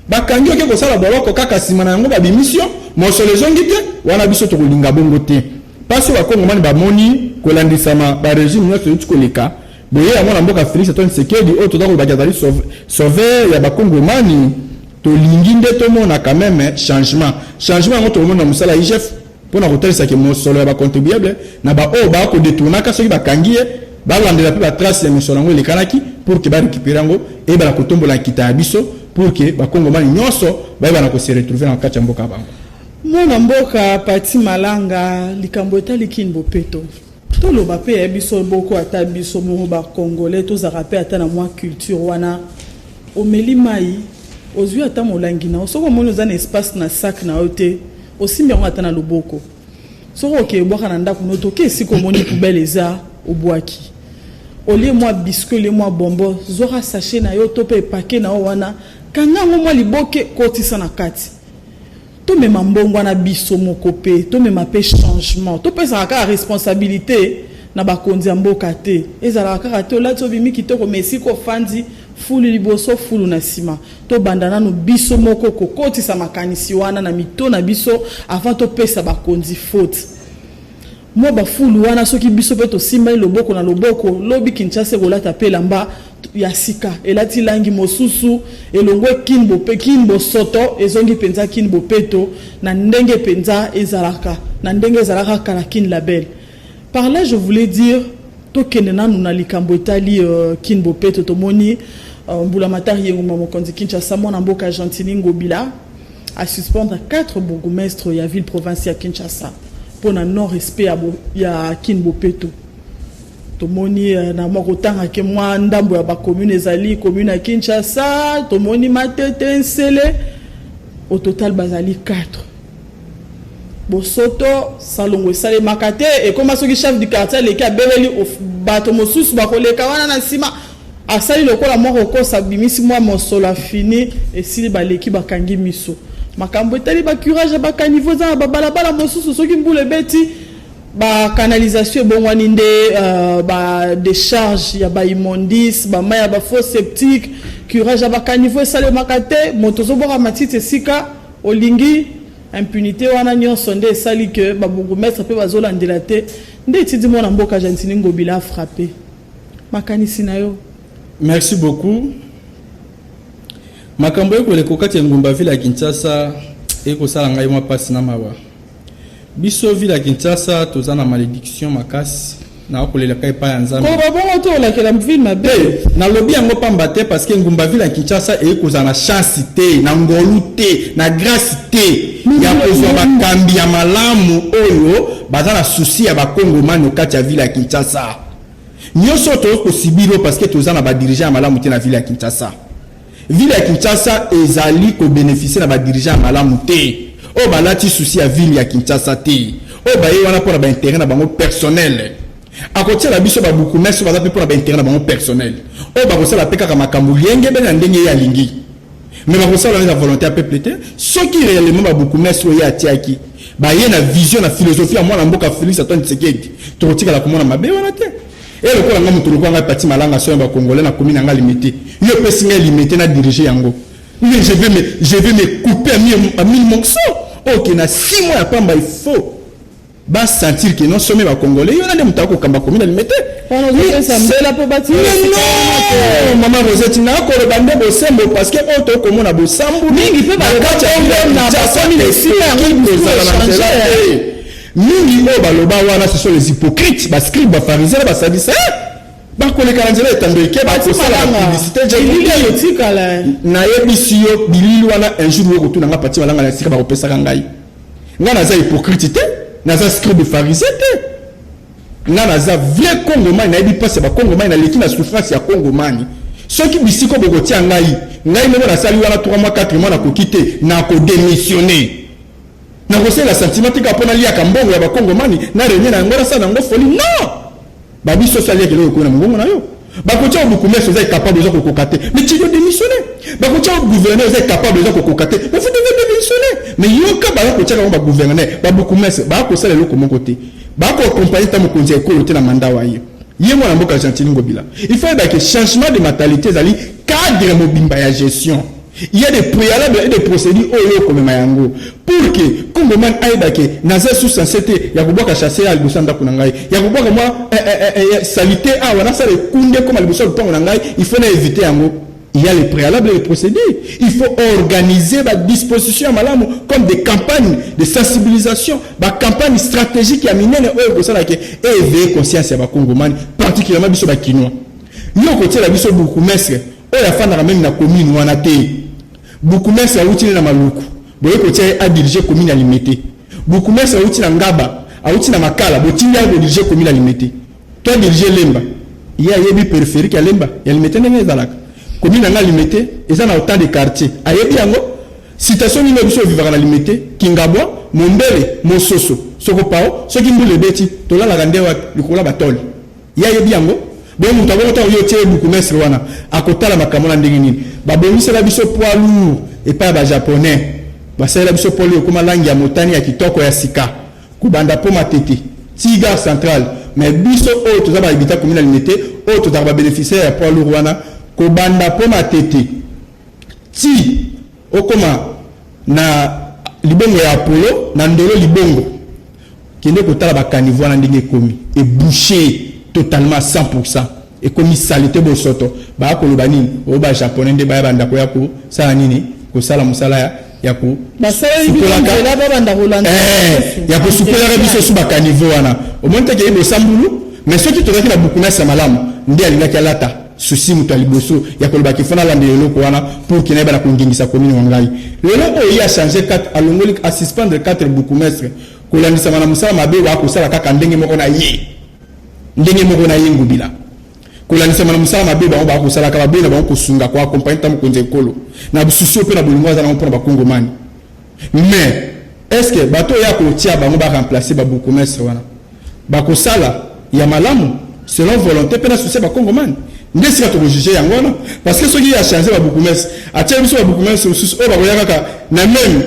Bakangi, oke kosala boloko kaka, nsima na yango babimisi yo, mosolo ezongi te. Wana biso tokolinga bongo te. Mpasi oyo bakongomani bamoni kolandisama barégime nyonso euti koleka boye, yango na mboka Félix Antoine Tshisekedi oyo toza kolobaki azali sauveur ya bakongomani, tolingi nde tomona quand même changement. Changement yango tokomona na mosala ya IGF mpona kotalisaka mosolo ya bacontribuable na baoyo bakodetournaka. Soki bakangi ye, balandela mpe batrace ya misolo yango elekanaki pour que barécupérer yango, eyebana kotombola nkita ya biso, pour que bakongomani nyonso bayebana kose retrouver na kati ya mboka ya bango. Mwana mboka Pati Malanga, likambo etali Kin bopeto, toloba mpe ya biso boko, ata biso moko bacongolais tozalaka mpe ata na mwa culture wana. Omeli mai, ozwi ata molangi na yo, soki omoni oza na espace na sac na yo te, osimbi yango ata na loboko. Soki okei ebwaka na ndako no, toke esika omoni poubelle eza, obwaki. Olie mwa biscuit, olie mwa bonbon, zwaka sachet na yo to mpe epake na yo wana, kanga yango mwa liboke, kotisa na kati. Tomema mbongo wana biso moko mpe tomema mpe changement. Topesaka kaka responsabilité na bakonzi ya mboka te. Ezalaka kaka te olati, obimi kitoko, mais esika ofandi, fulu liboso, fulu na nsima. Tobanda nano biso moko kokotisa makanisi wana na mito na biso avant topesa bakonzi faute. Mwa bafulu wana, soki biso mpe tosimbani loboko na loboko, lobi Kinshasa ekolata mpe elamba ya sika, elati langi mosusu, elongwe Kin bope Kin bosoto, ezongi mpenza Kin bopeto na ndenge mpenza ezalaka, na ndenge ezalaka kala, Kin label. Par là je voulais dire, tokende nanu na likambo etali Kin bopeto. Tomoni mbula matari yenguma mokonzi Kinshasa, mwana mboka Gentiny Ngobila asuspendre quatre bourgmestre ya ville province ya Kinshasa mpona non respect ya Kin bopeto. Tomoni na mwa kotangake mwa ndambo ya bacommune, ezali commune ya Kinshasa, tomoni Matete, Nsele, au total bazali 4. Bosoto salongo esalemaka te. Ekóma soki chef du quartier aleki, abeleli, bato mosusu bakoleka wana na nsima, asali lokola mwa kokosa, abimisi mwa mosolo, afini, esili, baleki bakangi miso. Makambo etali bacurage ya bacaniveau eza na babalabala mosusu, soki mbula ebeti, bacanalisation ebongwani nde badécharge ya baimmondices, bamai ya bafosse septique. Curage ya bacaniveau esalemaka te, moto ozobwaka matiti esika olingi. Impunité wana nyonso nde esali ke babourgmestre mpe bazolandela te, nde etindi mwana mboka Gentiny Ngobila afrappe. Makanisi na yo? Merci beaucoup. Makambo ekoleka kati ya ngumba ville ya Kinshasa ekosala ngai mwa mpasi na mawa. Biso ville ya Kinshasa toza na malédiction makasi na kolelaka epai ya Nzambe. Koloba bongo te, olakela ville mabe. Nalobi yango pamba te, parce que ngumba ville ya Kinshasa eye kozala na chance te, na ngolu te, na grâce te ya kozwa bakambi ya malamu oyo baza na souci ya bakongomani kati ya ville ya Kinshasa. Nyonso oyo tokoki kosubir oyo, parce que toza na badirigeant ya malamu te na ville ya Kinshasa. Ville ya Kinshasa ezali kobénéficier na badirigeant ya malamu te, oyo balati souci ya ville ya Kinshasa te, oyo baye wana mpona baintérêt na bango personnel. Akotiela biso babourgmestre baza mpe mpona baintérêt na bango personnel, oyo bakosala mpe kaka makambo lienge bene na ndenge ye alingi, mais bakosala wana eza volonté ya peuple te. Soki réellement babourgmestre oyo ye atiaki baye na vision, na philosophie ya mwana mboka Félix Antoine Tshisekedi, tokotikala komona mabe wana te. E lokola nga moto, lokola ngai Pati Malanga so ya bacongolais, nakomi na nga limité, yo opesi ngai limité na dirige yango, mais je vais me couper à mille morceaux. Ok, na 6 mois ya pamba, il faut Basentir ke non some bacongolais, yo na nde moto akokamba commune ya Limete. Wana ozopesa mbela mpo batia. Non, mama Rosette, nakoloba nde bosembo, parce que oyo tokomona bosambu mingi mpe na kati ya baloba na Kinshasa, bakomi na esika yango kozala na nzela échanger. te. Mingi oyo baloba wana, ce sont les hypocrites, bascribe, bafarisien na basadducéen. Bakoleka na nzela etando eke, bakosala publicité. Bilili oyo etikala. Nayebisi yo, bilili wana, un jour oyo kotuna nga Pati Malanga na esika bakopesaka ngai. Ngai naza hypocrite te, naza scribe, pharisien te. Nga naza vrai Congomani, nayebi mpasi ya Bakongomani, naleki na souffrance ya Kongomani. Soki bisiko bokotia ngai, ngai moko nasali wana 3 mois, 4 mois, nakoki te, nakodémissionne. Nakosalela sentiment te kaka mpo naliaka mbongo ya Bakongomani na renie na yango, nasala yango folie. Non, babiso so aliaka eloko ekoyi na mongongo na yo. Bakotia bourgmestre, oza capable, oza kokoka te, mais tu dois démissionner. Bakotia gouverneur, oza capable, oza kokoka te, mais vous devez démissionner. Mais yoka, baya kotiaka yango bagouverneur, babourgmestre, baya kosala eloko moko te, bakoaccompagne ta mokonzi ya ekolo te na mandat wa ye. Ye mwana mboka Gentiny Ngobila, il faut yeba ke changement de mentalité ezali cadre mobimba ya gestion. Il y a des préalables et des procédures oyo okomema yango pour que Congomani ayeba ke naza sous censé te ya kobwaka sachet ya liboso ya ndako na ngai, ya kobwaka mwa saleté awa, nasala ekunde koma liboso ya lopango na ngai. Il faut na éviter yango. Il y a les préalables et les procédures. Il faut organiser la disposition ya malamu, comme des campagnes de sensibilisation, ba campagne stratégique ya minene oyo kosalaka éveiller conscience ya Bakongomani, particulièrement biso Bakinois. Yo kotiela biso bourgmestre oyo afandaka même na commune wana te. Bourgmestre awuti na Maluku, boye kotia ye adirige commune ya Limete. Bourgmestre awuti na Ngaba, awuti na Makala, botindi ye kodirige commune ya Limete to adirige Lemba. Ye ayebi périphérique ya Lemba, ya Limete, ndenge ezalaka? Commune na nga Limete eza na autant de quartier, ayebi yango? Citation nini biso ovivaka na Limete? Kingabwa, Mombele, Mososo, Sokopao. Soki mbula ebeti, tolalaka nde wapi? Likolo ya batole. Ye ayebi yango? Boye moto abongo, ntango yo otie bourgmestre wana, akotala makambo na ndenge nini? Babongisela biso poids lourd epai ya Bajaponais, basalela biso poids lourd, ekóma langi ya motani ya kitoko ya sika, kobanda po Matete ti gare centrale. Mais biso oyo toza bahabitants commune ya Limete, oyo tozalaka babénéficiaire ya poids lourd wana, kobanda po Matete ti okóma na libongo ya Apollo na Ndolo libongo, kende kotala bacaniveau wana ndenge ekomi ebouché totalement, 100 ekomi saleté, bosoto. Baya koloba nini? Oyo Bajaponais nde baya bandako ya kosala nini? Kosala mosala ya basaleli biso nzela, babanda kolanda. Ya kosukolaka biso su bacaniveau wana. Omoni teke ye bosambulu. Mais soki tozalaki na bourgmestre ya malamu, nde alingaki alata susi moto ya liboso ya kolobaki fo nalandela eloko wana pour ke nayeba na kongengisa commune wa ngai. Lelo oyo ye achange 4, alongoli, asuspendre 4 bourgmestre kolandisama na mosala mabe oyo akosala kaka ndenge moko na ye, ndenge moko na ye Ngobila, kolandisama na mosala mabe bango bakosalaka baboyi na bango kosunga, koaccompagne ta mokonzi ya ekolo na susi mpe na bolingo aza nango mpona Bakongomani. Mais est ce que bato oyo akotia bango baremplace babourgmestre wana bakosala ya malamu selon volonté mpe na susi ya Bakongomani? Nde esika tokojuge yango wana, parce que soki ye achange babourgmestre, atia biso babourgmestre mosusu oyo bakoya kaka na même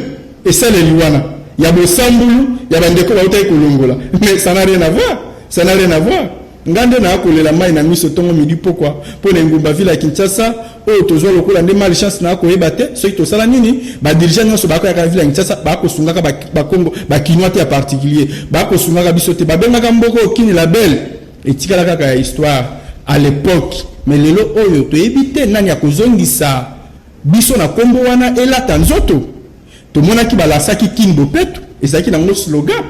esaleli wana ya bosambulu ya bandeko bautaki kolongola, mais ça n'a rien à voir, ça n'a rien à voir. Nga nde naa kolela mai na miso ntongo, midi, pokwa mpo na engumba ville ya Kinshasa oyo tozwa lokola nde malchance. Naa koyeba te soki tosala nini. Badirigeant nyonso bakoyaka ville ya Kinshasa, bakosungaka Bakongo, Bakinois te, ya particulier, bakosungaka biso te. Babengaka mboka oyo Kin la belle, etikala kaka ya histoire à l'époque. Mais lelo oyo toyebi te nani akozongisa biso na nkombo wana elata nzoto. Tomonaki balasaki Kin bopeto, ezalaki nango slogan,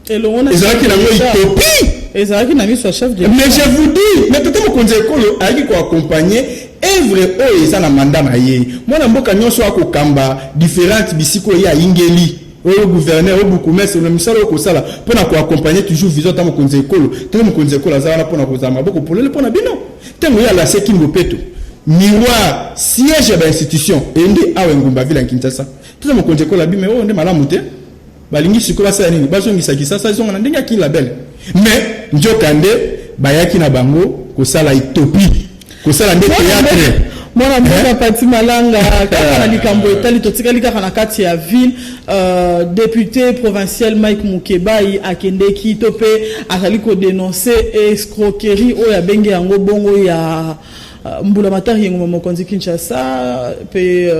ezalaki nango utopie. Ezalaki na miso ya chef de Mais je vous dis, mais tata mokonzi ya ekolo ayaki koaccompagne œuvre oyo eza na mandat na ye. Mwana mboka nyonso akokamba différente bisika oyo ye ayingeli, oyo gouverneur, oyo bourgmestre, na misala oyo kosala mpona koaccompagne toujours vision ta mokonzi ya ekolo. Tata mokonzi ya ekolo aza wana mpona kozala maboko polele mpona bino. Ntango ye alase Kin bopeto, miroir, siège ya bainstitution ende awa engumba ville ya Kinshasa, tata mokonzi ekolo abime oyo nde malamu te. Balingi sikoyo basala nini? Bazongisa Kisasa, ezonga na ndenge ya Kin la belle. Mais nzoka nde bayaki na bango kosala utopie, kosala nde théâtre. Mwana mboka Pati Malanga, kaka na likambo etali, totikali kaka na kati ya ville, député provincial Mike Mukebai akendeki to mpe azali kodénonce escroquerie oyo abengi yango bongo ya mbula matari engumba mokonzi Kinshasa mpe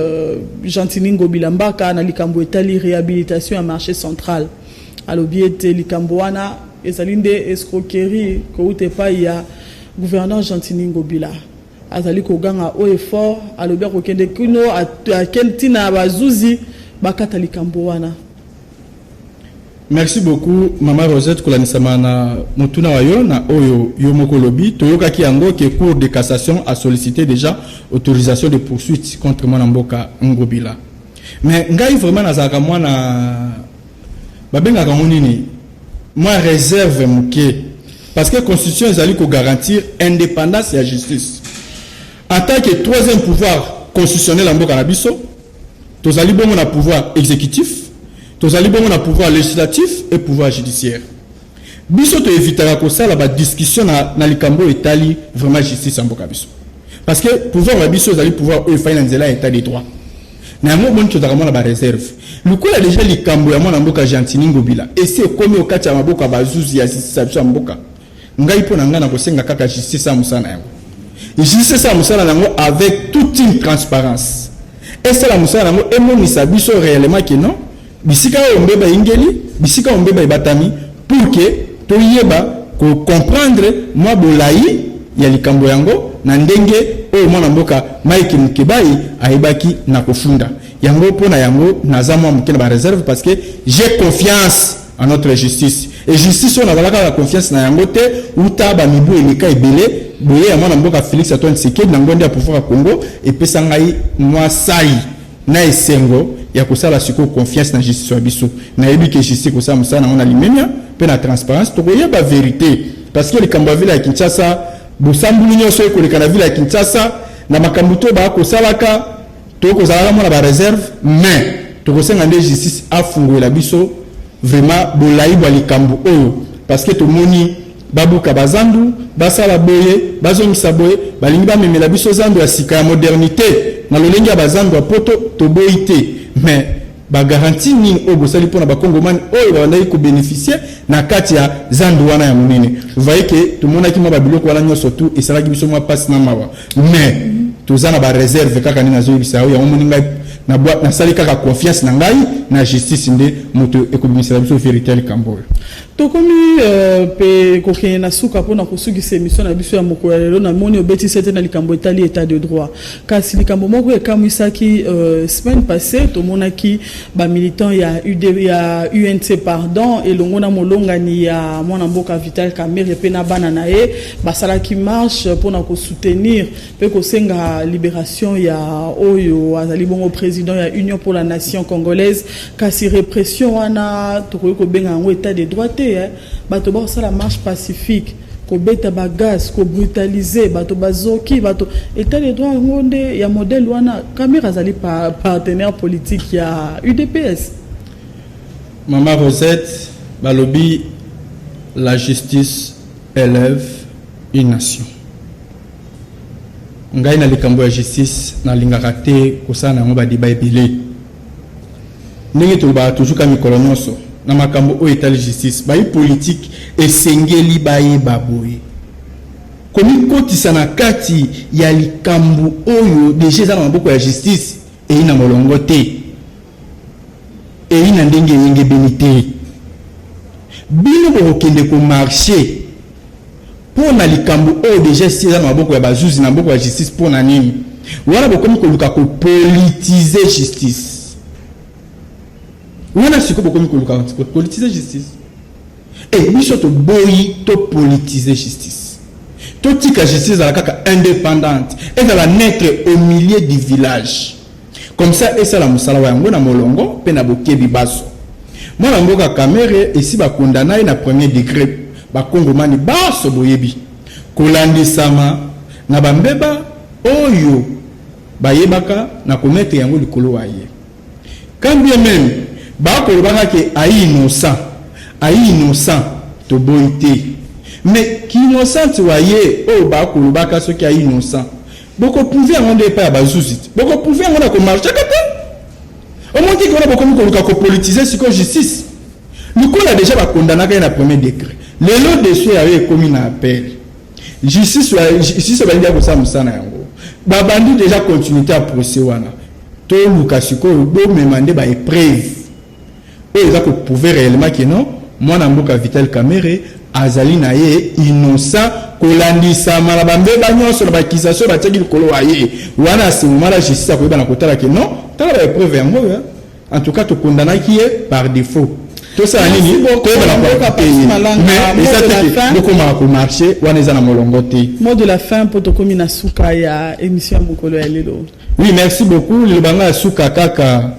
Gentiny Ngobila Mbaka na likambo etali réhabilitation ya marché central. Alobi ete likambo wana ezali nde escroquerie kowuta epayi ya gouverneur Gentiny Ngobila. Azali koganga haut et fort, alobi akokende kino tina bazuzi bakata likambo wana. Merci beaucoup maman Rosette kolanisama na motuna wa yo na oyo yo moko olobi. Toyokaki yango que cour de cassation a sollicité déjà autorisation de poursuite contre mwana mboka Ngobila. Mais ngai vraiment nazalaka mwana babengaka yango nini mwa réserve moke parce que constitution ezali ko garantir indépendance ya justice en tant que troisième pouvoir constitutionnel ya mboka na biso. Tozali bongo na pouvoir exécutif, tozali bongo na pouvoir législatif et pouvoir judiciaire. Biso toevitaka kosala badiscussion na likambo oyo etali vraiment justice ya mboka biso, parce que pouvoir na biso ezali pouvoir oyo efai na nzela ya état de droit. Na yango omoni tozalaka mwana baréserve. Lokola déjà likambo ya mwana mboka Gentiny Ngobila esi ekomi okati ya maboko ya bazuzi ya justice ya biso ya mboka, ngai mpo na ngai nakosenga kaka justice ya mosala na yango, justice esala mosala na yango avec toute une transparence, esala mosala na yango, emonisa biso réellement ke non, bisika oyo mbeba eyingeli, bisika oyo mbeba ebatami, pour que toyeba kocomprendre mwa bolai ya likambo yango na ndenge oyo mwana mboka Mike Mukebayi ayebaki na kofunda yango. Mpo na yango naza mwa moke na baréserve, parce que j'ai confiance en notre justice. Et justice oyo nazalaka kaka confiance na yango te uta bamibu eleka ebele boye ya mwana mboka Félix Antoine Tshisekedi na ngonde ya pouvoir ya Congo, epesa ngai mwa sai na esengo ya kosala sikoyo confiance na justice ya biso. Nayebi ke justice kosala mosala nango na limemia mpe na transparence, tokoyeba vérité, parce que likambo ya ville ya Kinshasa, bosambuli nyonso ekoleka na ville ya Kinshasa na makambo to bakosalaka, tokozalaka mona baréserve. Mais tokosenga nde justice afungolela biso vraiment bolai bwa likambo oyo, parce que tomoni babuka bazandu, basala boye, bazongisa boye, balingi bamemela biso zandu ya sika ya modernité na lolenge ya bazandu ya poto. Toboyi te, mais bagarantie nini oyo bosali mpona bakongomani oyo babandaki kobénéficie na kati ya zandu wana ya monene? Voyez ke tomonaki mwa babiloko wana nyonso tu esalaki biso mwa mpasi na mawa, mais toza na baréserve kaka nde nazoyebisa yo yango. Moni ngai nasali kaka confiance na ngai na justice, nde moto ekobimisela biso vérité ya likambo oyo. Tokomi mpe kokende na suka mpona kosukisa émission na biso ya mokolo ya lelo. Namoni obetisi te na likambo etali état de droit, kasi likambo moko ekamwisaki semaine passée, tomonaki bamilitant ya UD, ya UNC, pardon, elongo na molongani ya mwana mboka Vital Kamerhe mpe na bana na ye, basalaki marche mpona kosoutenir mpe kosenga libération ya oyo azali bongo président ya Union pour la nation congolaise. Kasi répression wana, tokoki kobenga yango état de droit te, eh? Bato bakosala marche pacifique, kobeta bagaz, kobrutalize bato, bazoki bato. État de droit yango nde ya modèle wana? Kamerhe azali partenaire politique ya UDPS. Mama Rosette, balobi la justice élève une nation. Ngai na likambo ya justice nalingaka te kosala na yango badébat ebele. Ndenge tolobaka toujours ka mikolo nyonso na makambo oyo etali justice, bayi politike esengeli bayeba boye: komikotisa na kati ya likambo oyo déjà eza na maboko ya justice eyi na molongo te, eyi na ndenge eyengebeni te. Bino bokokende komarcher mpo na likambo oyo déjà esi eza na maboko ya bazuzi, na maboko ya justice, mpo na nini wana bokomi koluka kopolitiser justice wana? Sikoyo bokomi koluka kopolitiser justice. E biso toboyi topolitiser justice. Totika justice ezala kaka indépendante, ezala neutre au milieu du village, comme ça esala mosala wa yango na molongo mpe na bokebi baso. Mwana mboka Kamerhe esi bakondana ye na premier degré, bakongomani baso boyebi, kolandisama na bambeba oyo bayebaka na komettre yango likolo wa ye. Quand bien même bakolobaka ke ayi innocent, ayi innocent, toboyi te, mais kiinnocente wa ye oyo bakolobaka, soki ayi innocent, bokoprouver yango nde epai ya bazuzi te, bokoprouver yango na komarchaka te. Omoni teke wana bokomi koluka kopolitiser sikoyo justice. Lokola déjà bakondanaka ye na premier degré, lelo dossier yayo ekomi na appel, justice balingi ya kosala mosala na yango, babandi déjà continuité ya procès wana. Toluka sikoyo bomema nde baépreuve oyo eza koprouver réellement ke non. Mwana mboka Vital Kamerhe azali na ye innocent, kolandisama na bambeba nyonso na baccusation batiaki likolo wa ye wana. Asemoma la justice akoyeba na kotala ke non, tala baépreuve yango oyo. En tout cas, tokondanaki ye par défaut. Tosala nini? Toyeba na koappliquer ye, mais eza te ke bokomaka komarcher wana, eza na molongo te. Mot de la fin, mpo tokomi na suka ya émission ya mokolo ya lelo. Oui, merci beaucoup. Liloba nga ya suka kaka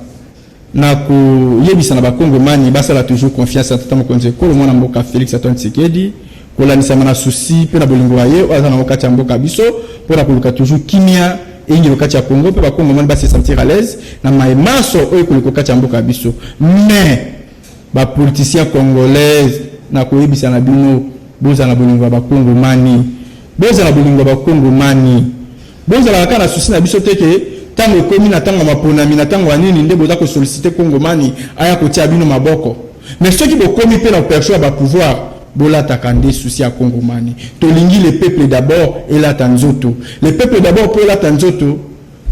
na koyebisa na Bakongomani basala toujours confiance ya tata mokonzi ekolo, mwana mboka Félix Antoine Tshisekedi, kolandisama na souci mpe na bolingo ya ye oyo aza nango kati ya mboka biso, mpona koluka toujours kimia eyingelo kati ya Congo mpe Bakongomani base sentir à l'aise na maye maso oyo ekoleka kati ya mboka ya biso. Mais bapoliticien congolaise, na koyebisa na bino, bozala na bolingo ya Bakongomani, bozala na bolingo ya Bakongomani. Bozalaka kaka na souci na biso te ke ntango ekomi na ntango ya maponami, na ntango ya nini, nde boza kosolliciter Kongomani aya kotia bino maboko. Mais soki bokomi mpe na perche ya bapouvoir, bolataka nde souci ya Kongomani. Tolingi le peuple d'abord elata nzoto, le peuple d'abord mpo elata nzoto.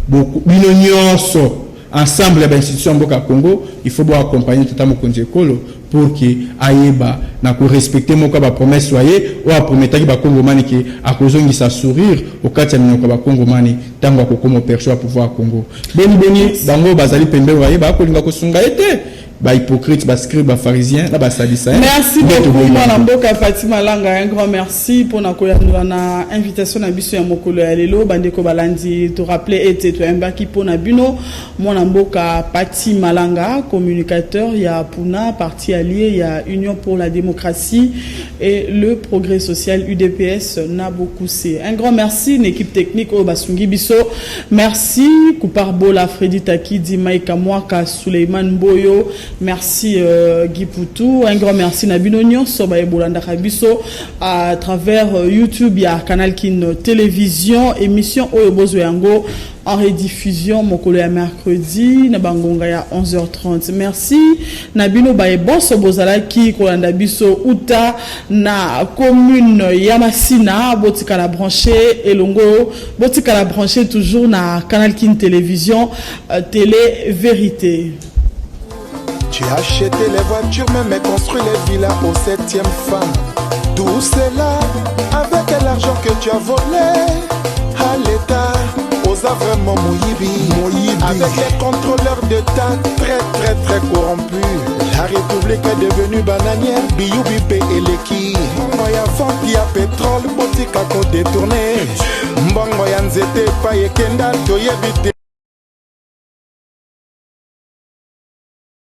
Bino nyonso, ensemble ya bainstitution ya mboka ya Congo, il faut boaccompagner tata mokonzi ekolo pour ke ayeba na korespecter moko ya bapromesse wa ye oyo aprometaki Bakongomani ke akozongisa sourire okati ya minoko ya Bakongomani ntango akokoma perche ya pouvoir ya Congo. Boni boni bango bazali pembeni wa ye, bakolinga kosunga ye te, bahypocrite, bascribe, bapharisien na basadducéen. Merci beaucoup, mwana mboka Fatima Langa. Un grand merci mpona koyandola na invitation na biso ya mokolo ya lelo. Bandeko balandi, torappeler ete toyambaki mpona bino mwana mboka Pati Malanga, communicateur ya PUNA, parti allié ya Union pour la démocratie et le progrès social, UDPS na Bokuse. Un grand merci na équipe technique oyo basungi biso. Merci Kupar Bola, Fredi Takidi, Maika Mwaka, Suleiman Boyo. Merci Guy Poutou. Un grand merci na bino nyonso baye bolandaka biso à travers YouTube ya Canal Kin Télévision. Émission oyo bozwa yango en rediffusion mokolo ya mercredi na bangonga ya 11h30. Merci na bino baye bonso bozalaki kolanda biso uta na commune ya Masina. Botikala branché elongo, botikala branché toujours na Canal Kin Télévision, télé vérité. Tu as acheté les voitures, même construit les villas aux septième femmes. Tout cela avec l'argent que tu as volé à l'État. Oza vraiment moyibi. Avec les contrôleurs d'État très très très corrompus. La République est devenue bananière, biyubi pe eleki. Mbongo ya vente ya pétrole botika kodétourner. Mbongo ya nzete epai ekenda toyebi te.